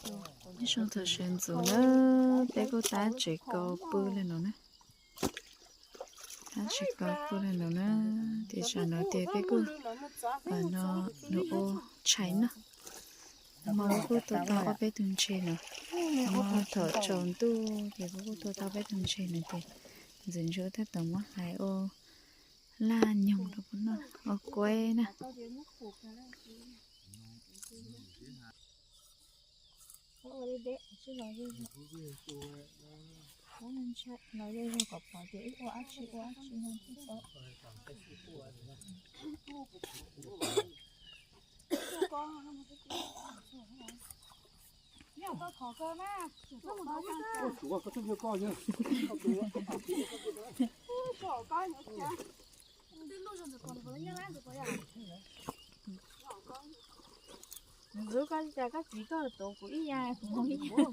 Nyob zoo thaum sawv ntxov na, peb kuj tab tsev kaus pw li no na. Tab tsev kaus pw li no na, tiam sis no tias peb kuj, no, nws ua tshais no. Nag hmo kuj tua tau ob peb tug ntses no. Nag hmo thaum tsaus ntuj ces kuv kuj tua tau peb tug ntses no ces ntxim ntxub tab tom muab hlais ua laj nyoog rau peb noj, ua kuaib na. Ntxub koj cas koj txiv koj tuav kuv ib yam kuv mus ib yam.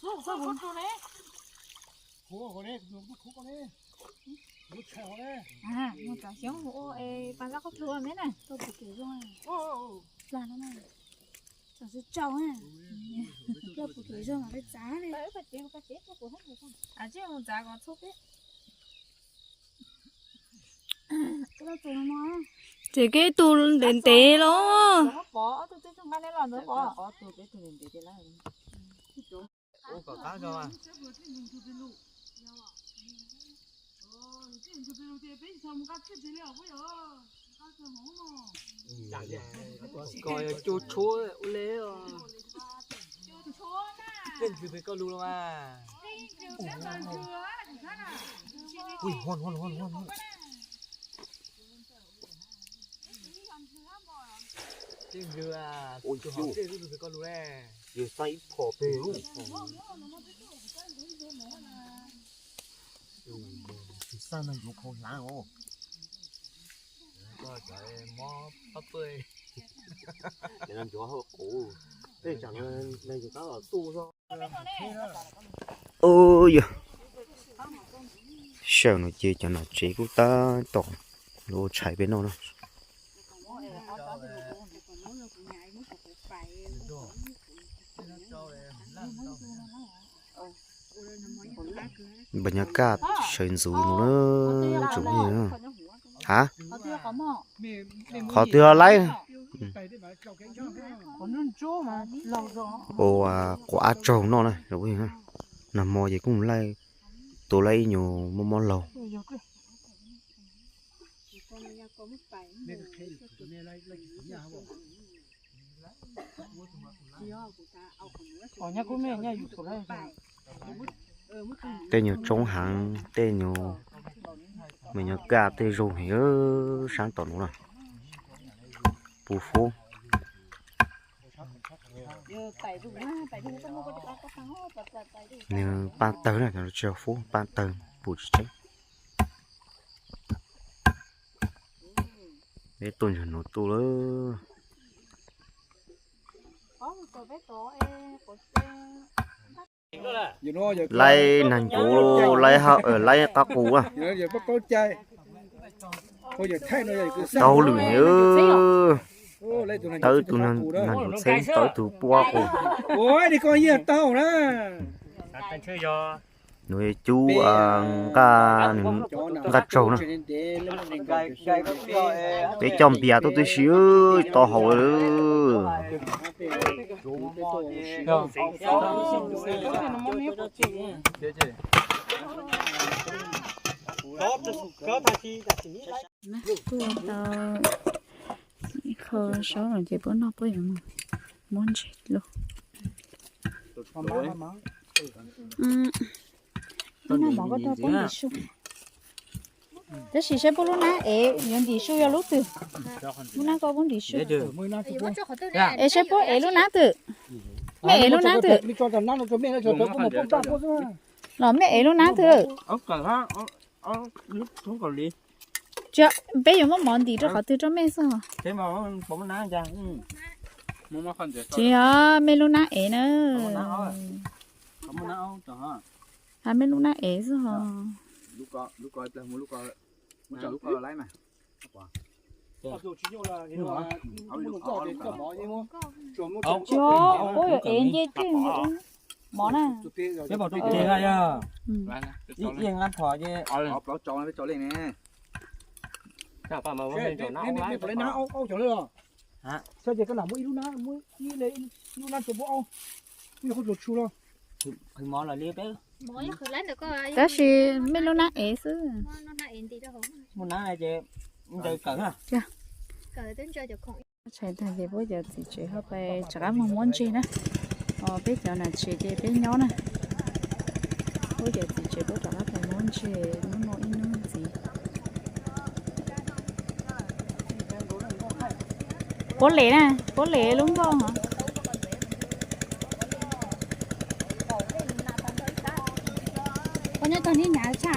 Mus txav xyoob mus ua es pas zab qhob tua me na. Txav xyoob tsaus na. Yog puas kev zoo li txav li. Ces koj ib tug ntev ntev los. Koj yog cuj tshuab ua le os. Tej ntxwg pem koj lug los mas. Ui, huaj huaj huaj huaj. Tej ntxwg, tej ntxwg pem koj lug le. Yog xaj ib phom pem lub. Xaj no yuav khau hlav os. Koj cov mob pab pawg. Tej tsam no nws yuav qab los tuj zog. Yog sawm no ces cov nom tsev kuj tab tom los ua tshais peb noj na. Npam nyog kaj sawv ntxuv no na, tsoom phooj ywg. Ha? Qhov twg ho laib? Ua quav ab tsaug noj na. Nag hmo ces kuj laij, tua laij ib nyuag mob mob laug. Tej nyuag tsoob heev, tej nyuag me nyuag kaj tej zoo heev, sab tom nuv na. Puv fub. Nws paj tawg na, tsis yog fub, paj tawg puv tsis tseeb. Peb tuaj ntsuag nuv tuaj lawm. Laib nag ncuv, laib, laib qab qus. Tau lwm, tau tus nag ncuv txheeb, tau tus puab qus. Nws cub nqaj, nqaj tsaug na. Peb coj npias tuaj tib si, tau haus. Tuaj tau ib qho saub no ces puab noj puab yuav mus muab ntses luaj. Lub nab mov koj rau puab ntim su. Tab sis saib puab lub nab ev yuav ntim su yog lub twg. Lub nab koj puab ntim su. Es saib puab ev lub nab twg. Mej ev lub nab twg. Los mej ev lub nab twg. Tsis, peb yuav muab mov ntim rau qhov twg rau mej xwb. Tsis yog, mej lub nab ev na. Hab mej lub nab ev xwb hos. Cov, ua yuav ev nce tej mov na. Ib nqab phom ces. Tab sis mej lub nab ev xwb. Muaj nab ces ncaws kawm. Tshais tag ces puab cov txiv tsev ho pais rov qab mus muab ntseg na. Peb cov nam tsev ces peb nyob na. Puab cov txiv tsev puab rov qab pais muab ntseg hnub no ib hnub ntxiv. Puab lem na, puab lem lub nkoj. Puab nyob tog niag nyav tshaj.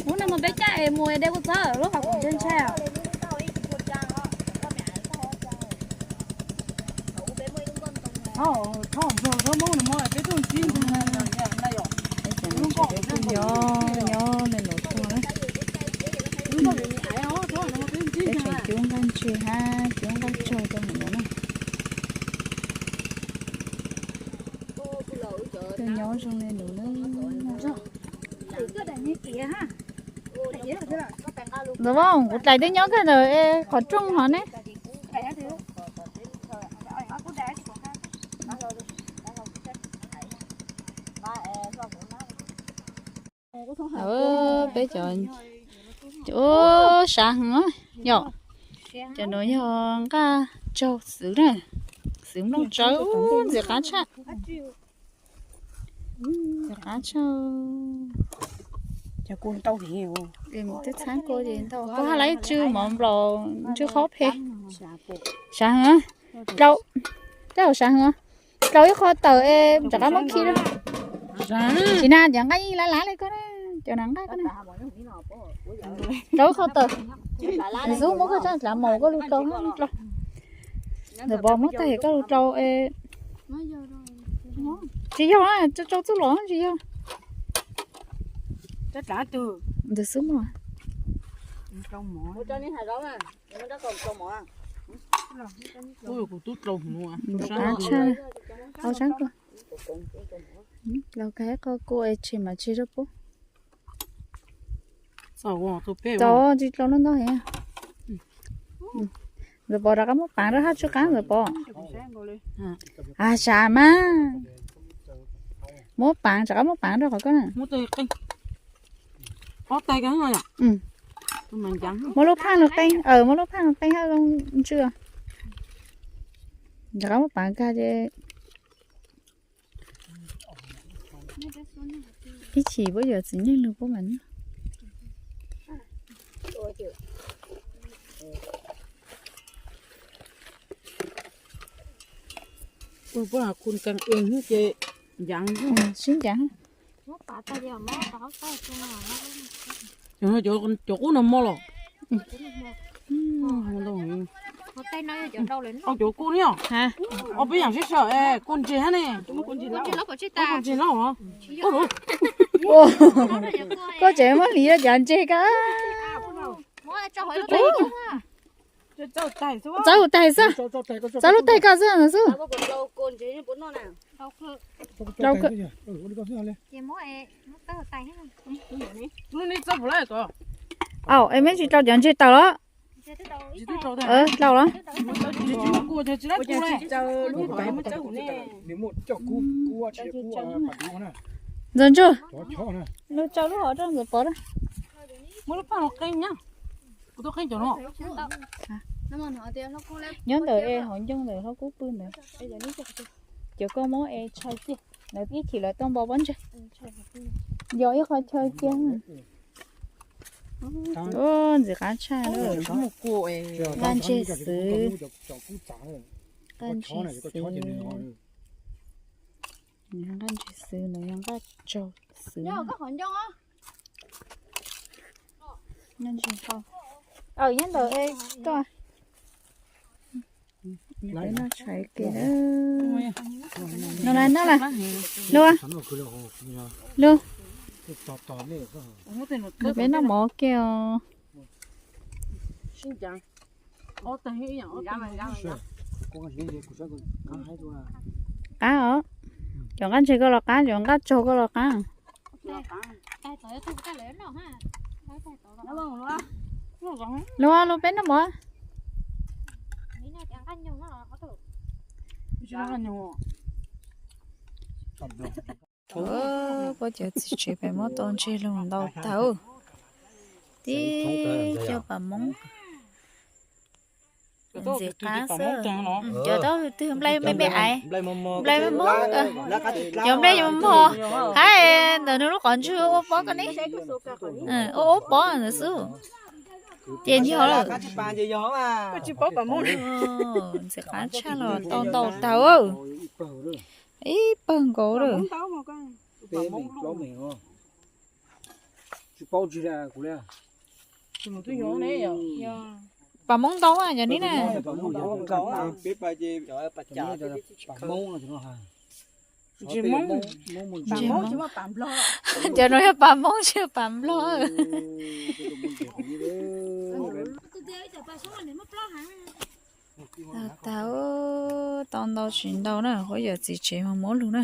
Hnub no mus peb caij es mus de kuj txog lub qhov kuv ntshai ntshai. Peb cov nam tsev peb kuj nyob nyob nws los tuaj na. Peb tseem cub nqaij ntseg hab cub nqaij tsaug rau nws na. Tuaj nyob zoo li nws na. Ntawd, kuv dlais twb nyob kawg ntawm qhov rooj hov ne. Peb cov, sav heev yom. Cov no yog nqaj tsaug xwb na, xwb nplooj tsawb, ntxim qab tshaj. Ntxim qab tshaj. Twb txhab kua ces ntau, koj haj laib tsw mov nplaum ntsw qhob phem. Sav heev. Dlau, tej zaum sav heev. Dlau ib qho tawm es rov qab muab khi rau. Tsis na, cov nqaij yeej lav lav li koj na, cov na nqaij koj na. Dlau ib qho tawm. Xub muab koj tso dlav maum koj lug dlau dlau. Ntawm pov muab tag koj lug dlau es. Tsis yog, rau txuj lom tsis yog. Ntawm xub muab. Qab tshaj, qab tshaj kua. Laug kag ib qho kua es tshem mas tshem rau puab. Tau, tsis dlau loj ntau heev. Ntxawm Pov rov qab muab paav rau hab tsw qaab Ntxawm Pov. A, sav mas. Muab paav, rov qab muab paav rau qhov koj na. Muab lub phaaj lug qeej, muab lub phaaj lug qeej hab zoo ntsw. Rov qab muab paav kag ces ib chim puab yuav txiv neej lug puab mam noj. Puab has khu kas ees ces ncav, sib ncav. Cov qub no mog los? Cov kub no yog, ob peb yaam sib sau, kua ntseg hab ne. Kua ntseg no, koj tseem muab hliv rau cov ntseg koj. Txav lub taig xwb, txav lub taig koj xwb xwb. Au, es meb tsis dlau cov ntseg tawm los? Dlau los? Ntxawm Ntsuag, lug tso lub hov rau Ntxawm Pov. Nyob ntawm es hauv ncoo ntawm hlob kub pw ntawd. Cov koj muab es tshaw ciaj, lawv ib chim lawv tuaj npo pob ntseg. Yog ib qho chaw ciaj. Ntxim qab tshaj lawm. Nqaj ntseg xwb. Nqaj ntseg xwb. Nqaj ntseg xwb, nws yog nqaj tsaug xwb. Nyob ntawm es koj. Peb noj tshais ke na. Noj lawm, noj lawm. Lug, lug. Peb noj mov ke os. Qab os. Cov nqaij ntseg koj los qab, cov nqaij tsaug koj los qab. Lug, lug peb noj mov. Puab cov txiv tsev pem muab tau ntseg lug ntau tag. Tib co pam moob ntxim qab xwb. Cov tau twg nplai me me aiv, nplai me moob, cov nplai mos mos, hab ntawm nws lub qhov ntswg ua pob ko ne, ua ua pob ntawd xwb. Ces yog lawm. Ntxim qab tshaj los tau ntau tag. Ib pawg nkaus lawm. Pam moob ntau cov ni na. Cov no yog pam moob tsis yog pam nplog. Tau, tau ntau tsis ntau na, huab cov txiv tsev mas muab lug na.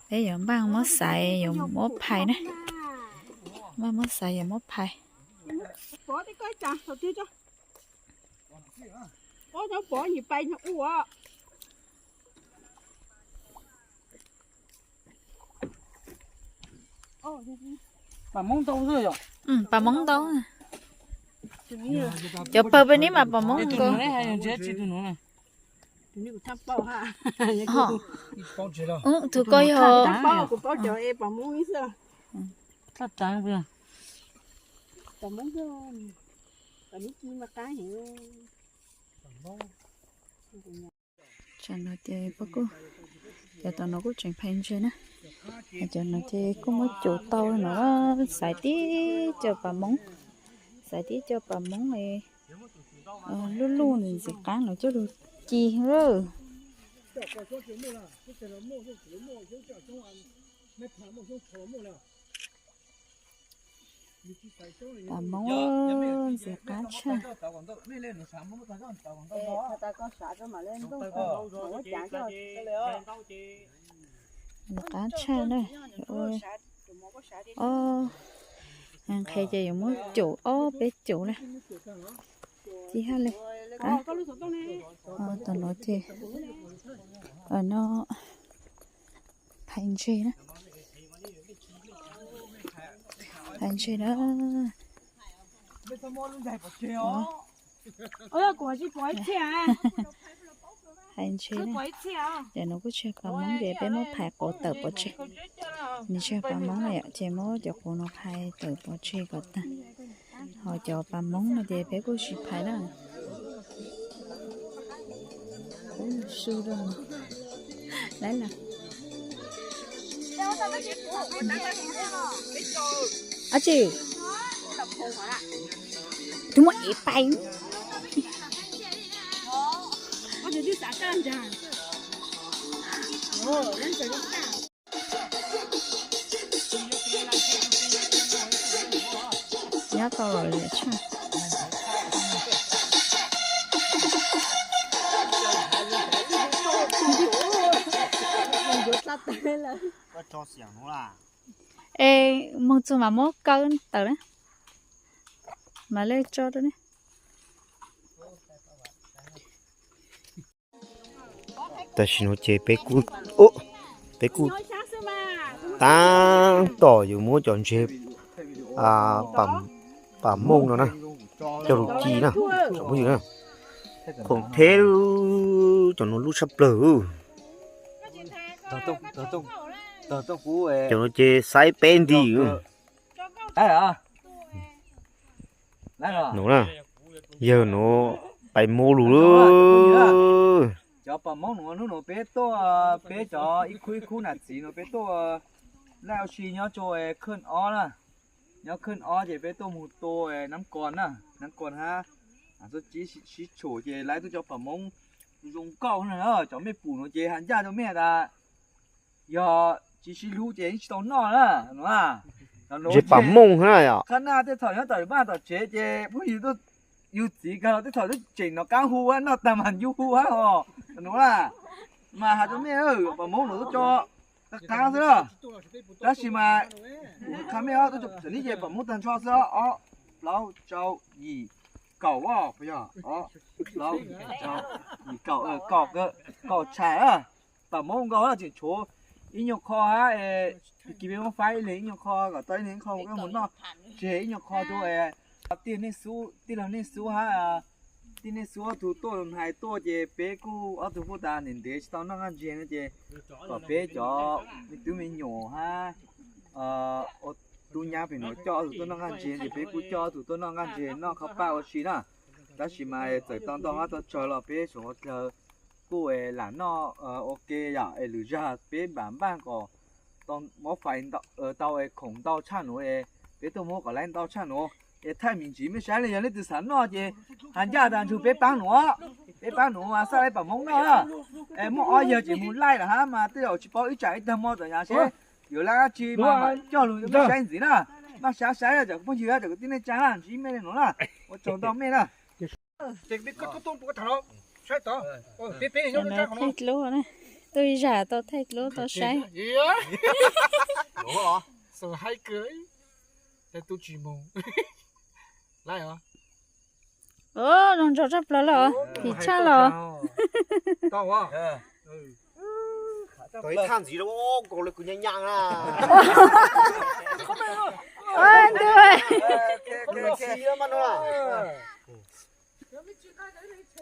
Peb yuav npaj muab xaiv yuav muab phais na. Npaj muab xaiv yuav muab phais. Pam moob ntau. Cov pawg peb ni mas pam moob ntau. Tus ko yog Tam no ces peb kuj, cov tom no kuj tseem phais ntses na. Cov no ces kuj muab cum tau no, xaiv tib co pam moob, xaiv tib co pam moob lub luj ntxim qab no coj lug ci lawm. Pam moob ntxim qab tshaj. Ntxim qab tshaj na. Ob, nqhis ces yuav muab cum ob peb cum na. Ci hab le. Tom no ces no phais ntses na. Phais ntses na. Phais ntses na. Ces no kuj tsis yog pam moob ces peb muab phais quav tawm pov tseg. Nws tsis yog pam moob na yom, ces muab cov quav no phais tawm pov tseg kom tag. Ho cov pam moob no ces peb kuj tsis phais na. Ab tsi, tus muaj ev pais. Nyob tau lom zem tshaj. Es moog txug mas muab kaw tawm na. Mas le tso rau ne. Tam sim no ces peb kuj, peb kuj taab tom yuav muab cov ntses pam mooj no na coj lug ci na, tsoom phooj ywg na. Khoom theb cov nuav lub tshaj plawg. Cov nuav ces xaiv peb nti. Nuav na, yawg nuav pais mooj lug. Cov pam moob nuav, hnub nuav peb tuaj, peb cov ib khub ib khub nam txiv nuav peb tuaj laij ua si nyob rua khwj ob na. Nyob khwj ob ces peb tuaj moog tua Nab Kos na, Nab Kos hab Txuj Ci sib tshum ces laij tuaj cov pam moob Zoo nkauj na, cov mej pum no ces has ncaj rau mej tas yog tsis sib hlub ces yeej tsis tau noj na no. Ntshe pam mooj na yom. Qhab naj tej thaum nyob tom vaj tom tsev ces phooj ywg tuaj, yug txiv kawg los tej thaum twb tseem nov qab hu noj tag mas yug hu hab os no na. Mas has rua mej, pam mooj no tuaj tso qab qab xwb na. Tab sis mas qha mej ob tuaj tso pam mooj tag nrho xwb, ob plaub rau yim kaum os, yog ob plaub rau yim kaum, kaum tshais. Pam mooj nkaus tseem tshuav ib nyuag qho hab, kis peb muab faib ib leeg ib nyuag qho kom tau ib leeg ib qho mus noj tseg ib nyuag qho rua tij laug Neej Xub hab, tij Neej Xub ob tug tuaj hais tuaj ces peb kuj ob tug kuj tas ntev ntev tsis tau noj nqaij ntseg no ces kom peb cov me tub me nyuam hab ua tub nyab pem nuav coj ob tug tuaj noj nqaij ntseg ces peb kuj coj ob tug tuaj noj nqaij ntseg noj qhov paj ua si na. Tab sis mas txawm tau ntau qab tau tsawg los peb suav ua dlawg kuj lam noj ua ke yom, es lwm zag peb npam npaj kom tau muab fais tau es khoom ntau tshaj nuav es peb tuaj muab kom laiv ntau tshaj nuav es thaij me ntsis mej saib le. Yog leej twg xav noj ces has ncaj tas ntsug peb paab nuav, peb paab nuav mas xaj laiv pam mooj noj na. Es muaj ob yawg ces mus laij lawm hab mas tej zaum tsis paub ib tsam ib tag mo tom yav seb yuav laiv dab tsi mas coj lug rua mej saib ntxiv na. Maj sab saib cov phooj ywg cov kwv tij neej tsaa na, ntsib mej le nuav na. Ua tsaug ntau mej na. Thaij dlub, tuaj ib zag tau thaij dlub tau saib. Zoo nraug tshaj plaws los, phim tshaj los. Tau ib thaj ntxiv lawm, nkaus le kws nyaj nyaj na.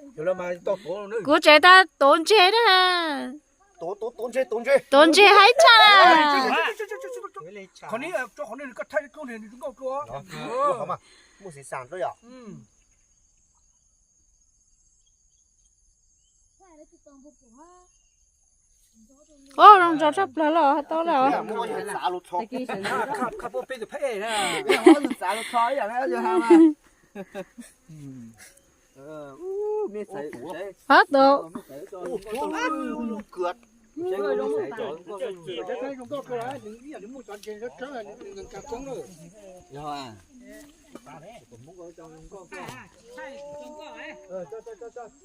Ntuj, kuv tsev tau tuav ntseg na. Tuav ntseg haib tshaj na. Ub, zoo nraug tshaj plaws los, tau lawm. Qhov tau.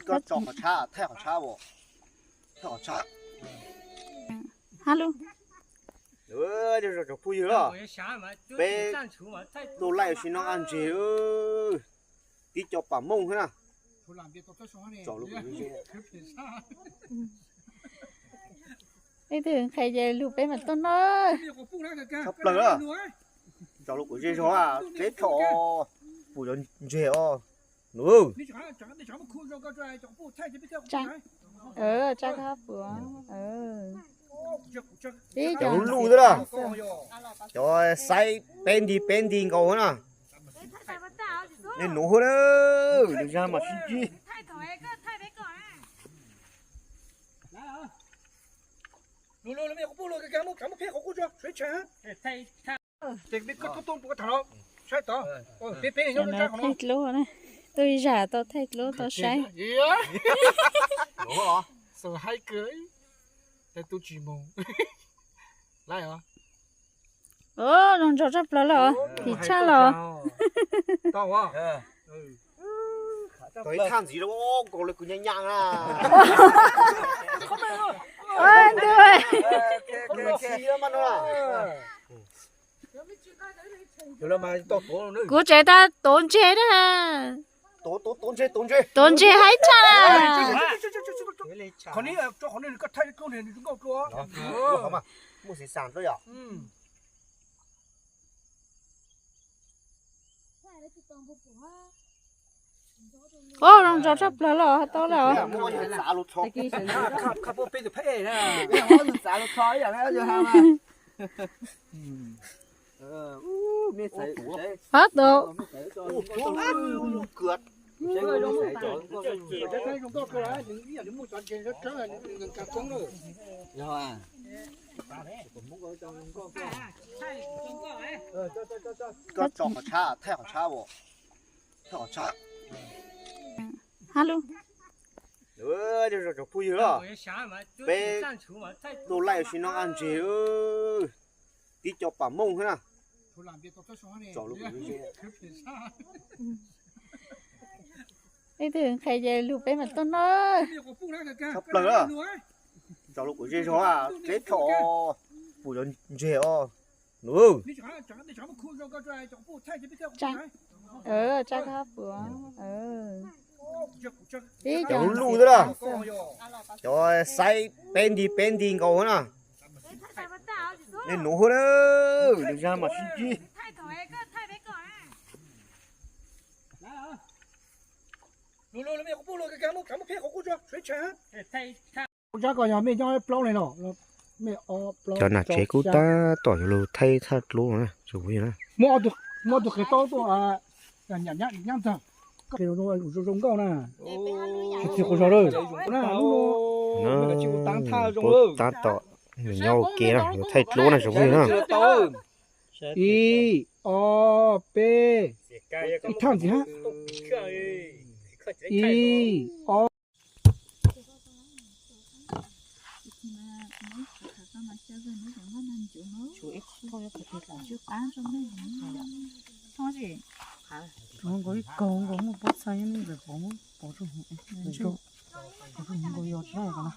Koj tso qhov tshab, thaij qhov tshab as. Thaij qhov tshab. Hello. Cov phooj ywg los, peb tuaj laij ua si noj nqaij ntseg, tib co pam mooj xwb na. Leej twg qhia ces lug peb mam tuaj noj. Tshaj plaws na. Tso lub kuv zej zog, teb tho pum cov ntseg os. Tsa koj puas. Peb cov lub lub xwb na. Cov saib peb nti peb nti nkaus na. Nej nuv hwb na, lwm zag mam sib ntsib. Thaij dlub, tuaj ib zag tau thaij dlub tau saib. Zoo nraug tshaj plaws los, phim tshaj los. Tau ib thaj ntxiv lawm, nkaus le kws nyaj nyaj na. Ntuj, kuv tsev tau tuav ntseg na. Tuav ntseg haib tshaj na. Ub, zoo nraug tshaj plaws los, tau lawm. Qhov tau. Koj tso qhov tshab, thaij qhov tshab as. Thaij qhov tshab. Hello. Cov phooj ywg los, peb tuaj laij ua si noj nqaj ntseg, tib co pam mooj xwb na. Leej twg nqhis ces lug peb mam tuaj noj. Tshaj plaws na. Tso lub kuv zej zog, teb thaum pum cov ntseg os. Tsa koj pum. Cov lub lub xwb na. Cov saib peb nti peb nti nkaus na. Nej nuv hwb na, nws zag mas sib ntsib. Ua zab ko yog mej nyob plaub ne los, mej ob plaub. Cov nam tsev kuj tab tom yuav lug thaij thaj dlub na. Muab ob tug qhiav taub tuaj, nyam nyab ntxag, qhiav zoo zoo nkauj na. Txiv quas zog lawm na, lub no tab tom nyob ua ke na, yuav thaij dlub na tsoom phooj ywg na. Ib, ob, peb, ib thaj ntxiv hab. Ib, ob. Nkaus ib kaug nkaus muaj pob txha nyob ntawm pov, pov rau hauv, nkaus yos tsis laj ko na.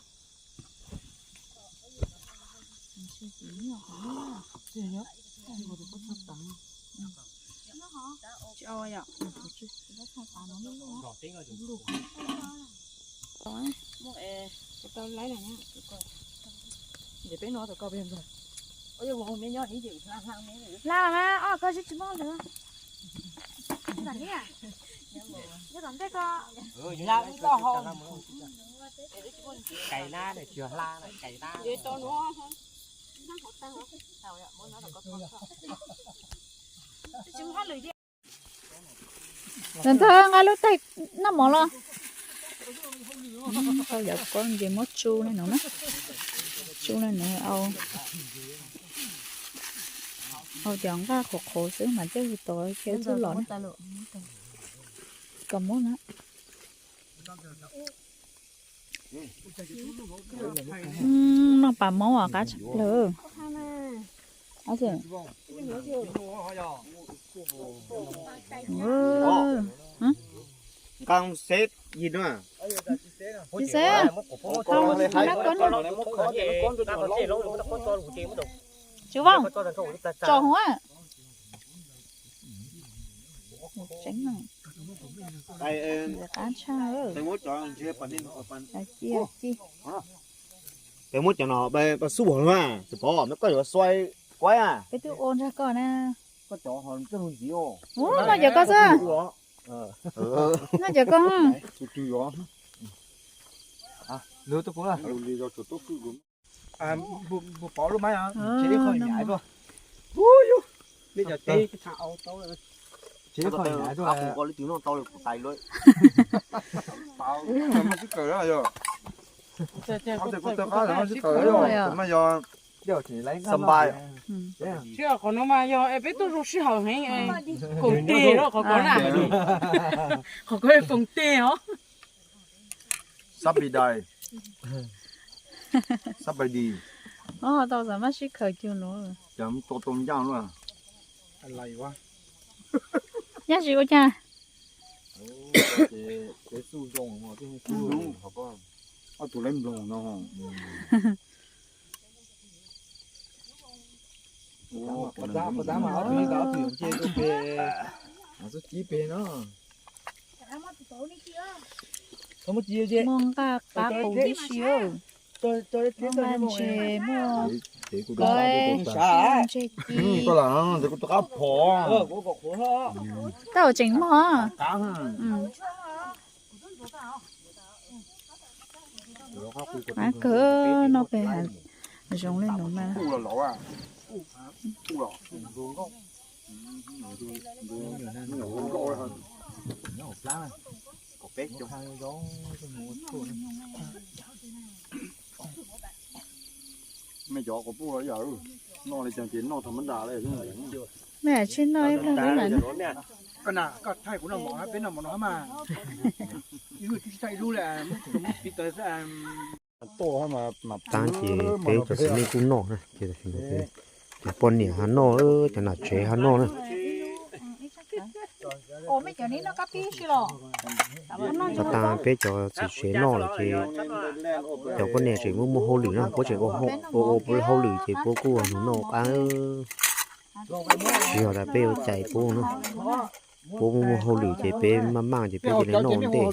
Tsis au yom. Tau laib lawm na. Peb no tom ko peb ntag. Hla mas, ob ko tsis tsis muaj lawm. Nyob tom ntej ko. Ntawd nqa lub taig noj mov los. Tau yov ko nce muab tsu le nuav na. Tsu le nuav au. Au cov nqaj qhuav qhuav xwb mas coj yug tod thiab txuj lom na. Kom muab na. Noj pas maub as qab tshaj plaws. Nqaa xeb yig na. Tsis xeb, tau lab koob. Tsis Vaaj, tso huv. Tseev na. Qab tshaj. Ci, ci. Peb muab cov no peb xub hov na, tsis pov, koj yuav xuaib kuaib a. Peb twb ua nrog koj na. Koj cov ho coj lug ntxiv. Noj cov koj xwb. Noj cov koj. Lwg tuaj kuv na. Npus pov lub maib, tsev ib qho nyam tuaj. Nej cov teb tau, tsev ib qho nyam tuaj. Lub twg noj tau kuv tais lawm. Muaj sib kawm na yog. Kuv tau qab muaj sib kawm na yog, mas yog xab npais. Tsis, qhov no mas yog es peb tuaj zoo sij hawm heev, koom tes os qhov ko na. Qhov ko foom tes os. Xab pis dais, xab pais dis. Tau xav maj sib khaws cug nuav. Cas tua tau ncaj luaj. Nyaj tsis ua cas. Ob tug leb nploog no. Pov tab mas ob tug nce rau pem, xub cib pem no. Muaj nqaj qab qus tib si, muaj nqaj ntses, muaj kawg, ntseg ci. Tau tseem muaj. Qab kawg, noj pem hav zoov le nuav mas. Mej cov quas puj yam noj le caag ces noj thaum mab nra le. Mej tsij noj ib leeg ib mam noj. Tav ces peb cov txiv neej kuj noj na, ces cov poj niam ho noj, cov nam tsev ho noj na. Tag peb cov txiv tsev noj lawm ces cov poj niam tseem muaj muaj hauj lwm na, puab tseem ua ua puab hauj lwm ces puab kuj ua noj ua qab. Tsis yog tas peb ua cais puab no, puab muaj muaj hauj lwm ces peb maj maj ces peb cia li noj ua ntej.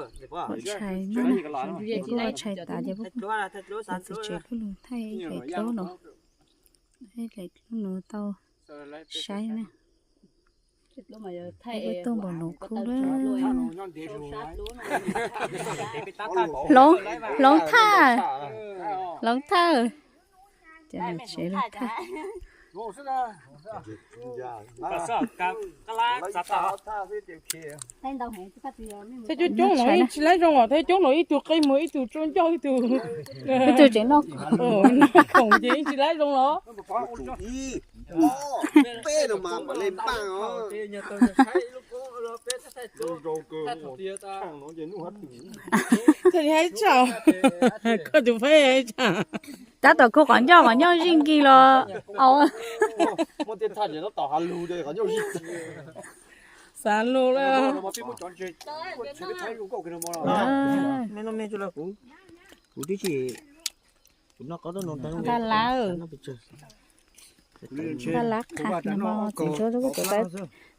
Ua tshais no, es kuj ua tshais tas ces puab kuj, txiv tsev kuj lug thaij daim dlub no, daim dlub no tau saib na. Kuj tuaj npaum no kub lawm. Hloov, hloov thawj, hloov thawj. Ces nam tsev lug thawj. Thawj coob coob los yeej tsis laib zoo os, thawj coob los ib tug qe muag ib tug tsaug ncauj ib tug, ib tug tseem noj khoom ces yeej tsis laib zoo los. Koj tus peb tab tom khu qhov ncauj, qhov ncauj zij nkig los au. Xav lus lawm. Kuv twb tsis, kuv noj qab tau noo tag. Nqa lab, nqa lab qha no mas txiv ntsuab twb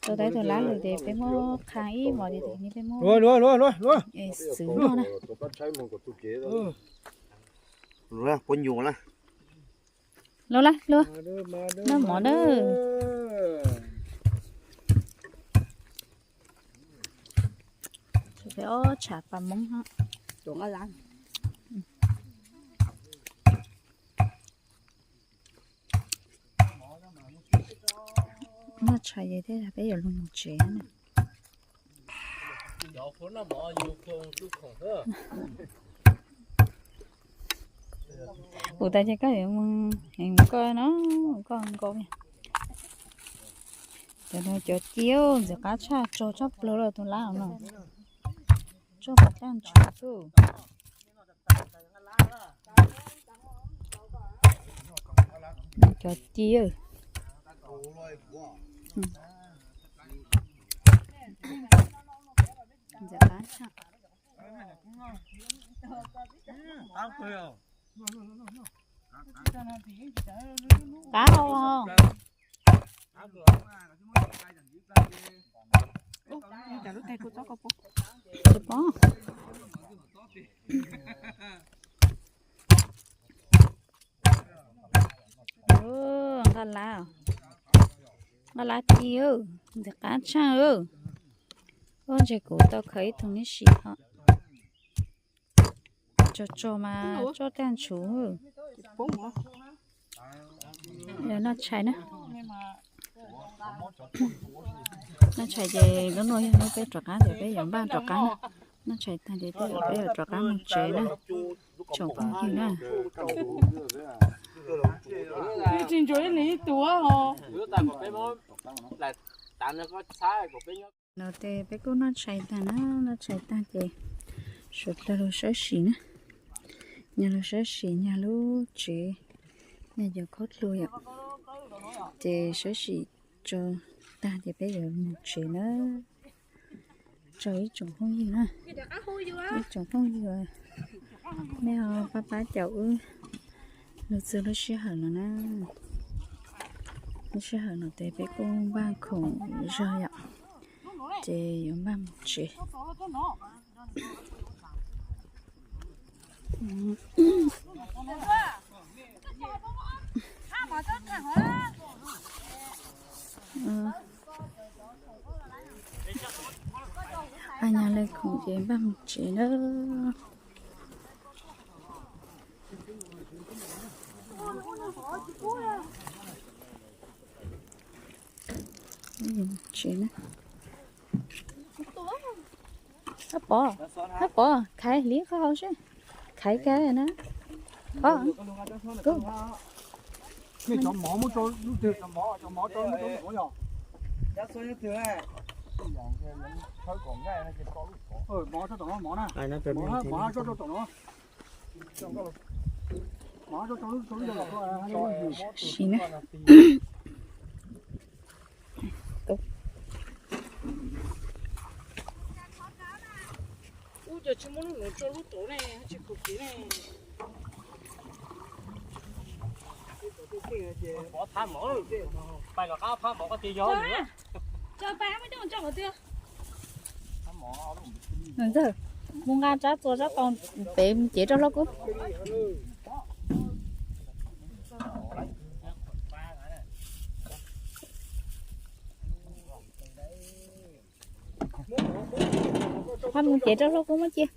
tau taib tug lab lug ces peb muab qha ib hmos ces peb muab xwb noj na. Puab nyuam na. Luag lawm, luag, noj mov na. Peb ob tshav pas moob. Noj tshais ces thiaj peb yuav lug mus tsev na. Kuv tas ces koj yuav mus, mus koj no, koj nkaus. Cov no cov ci ntxim qab tshaj, tsog tshaj plaws lawm tus lab no. Tsog pom tag ntshuv xwb. Cov ci, ntxim qab tshaj. Qab hau. Tsis pom. Nqa lab, nqa lab ci, ntxim qab tshaj. Ub, ntshe kuv tau khaws ib tug neb sim ho. Tsog tsog mas tsog tag ntshuv. Noj tshais na. Noj tshais ces lub no yog lub peb rov qab ces peb yuav npaj rov qab na. Noj tshais tag ces peb yuav rov qab mus tsev na. Tsoom phooj ywg na. Tsis ntsuas ib leeg ib tug os. No ces peb kuj noj tshais tag na, noj tshais tag ces sawv dlawg los sawb sim na. Nyag los sawb sim nyag lub tsev, nyag cov khaub dluag yom. Ces sawb sim tso tag ces peb yuav mus tsev na. Tsaug ib tsoom phooj ywg na, ib tsoom phooj ywg, nej ho pab pab caum wb lug txug lub sij hawm no na. Lub sij hawm no ces peb kuj npaj khoom zog yom, ces yuav npaj mus tsev. Pab nyag le khoom ces npaj mus tsev na. Tsev na. Ab Pov, ab Pov, khaiv hliv qhov hauv seb. Khaiv kag na. Pov, kuv. Nej cov mov muab rau lub twg, cov mov, cov mov rau lub twg yog? Mov rau tom no, mov na. Mov hab rau tom no. Mov rau rau lub, rau lub. Sim na. Ub, cas tsis muab lub nuav tso lub tod ne, tsis khuv kiv ne. Pov phab mov, pais lom qab phab mov koj tias yog. Ntxawg, mus nqa tsab txua tsab tau pem cev rau hlob kub. Qhov mus cev rau hlob kub muab cia.